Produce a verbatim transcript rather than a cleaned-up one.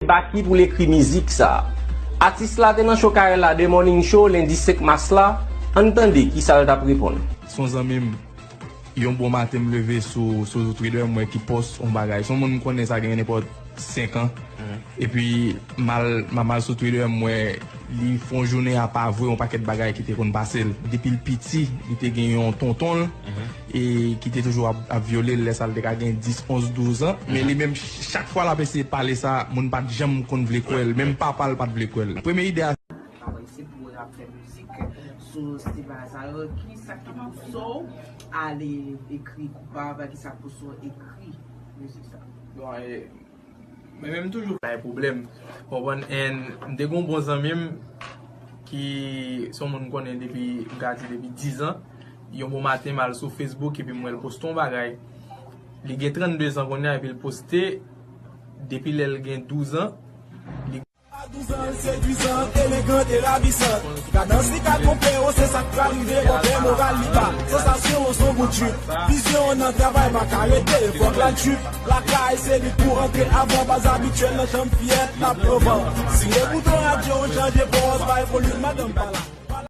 Baky pou l ekri mizik sa a. Atis la te nan cho Carel la The Morning Show lendi senk mas la, ann tande kisa l t ap reponn. Se yon zanmi m, yon bon maten m leve sou, sou Twitter, m wè ki pòs yon bagay. Se yon moun m konnen sa gen nenpòt senk an. Epi m al, m al sou Twitter, m wè li fè yon jounen apa vre yon pakèt bagay ki te konn pase l. Depi l piti, li te gen yon tonton l e ki te toujou ap, ap vyole l lè sa l te ka gen dis, onz, douz an. Men li menm, ch- chak fwa l ap eseye pale sa, moun pa t janm konn vle kwè l. Menm papa l pa t vle kwè l. Premye ide a, Travay se pou w ap fè mizik sou stil bagay sa yo. Ki sa ki pouse w ale ekri koupav? Ki sa pouse w ekri mizik sa? Bon, e, mwen menm toujou bay pwoblèm. Konprann? And m te gen yon bon zanmi m ki se yon moun m konnen depi, m ka di depi diz an. Yon bon maten, m al sou Facebook epi m wè l poste yon bagay. Li gen trannde zan kounye a epi l poste depi lè l gen douz an. A douz an, l sedwizan, elegan e ravisan. Gadans li ka twonpe w, se sa k pral rive, bòkè moral li ba. Sansasyon w s on bout trip. Vizyon w nan travay pa ka rete, fòk la trip. Lakay se li pou antre avan, baz abityèl nan chanm fiyèt n ap pran van. Sire bouton radyo w, chanje pòz, bay volim, madanm pa la.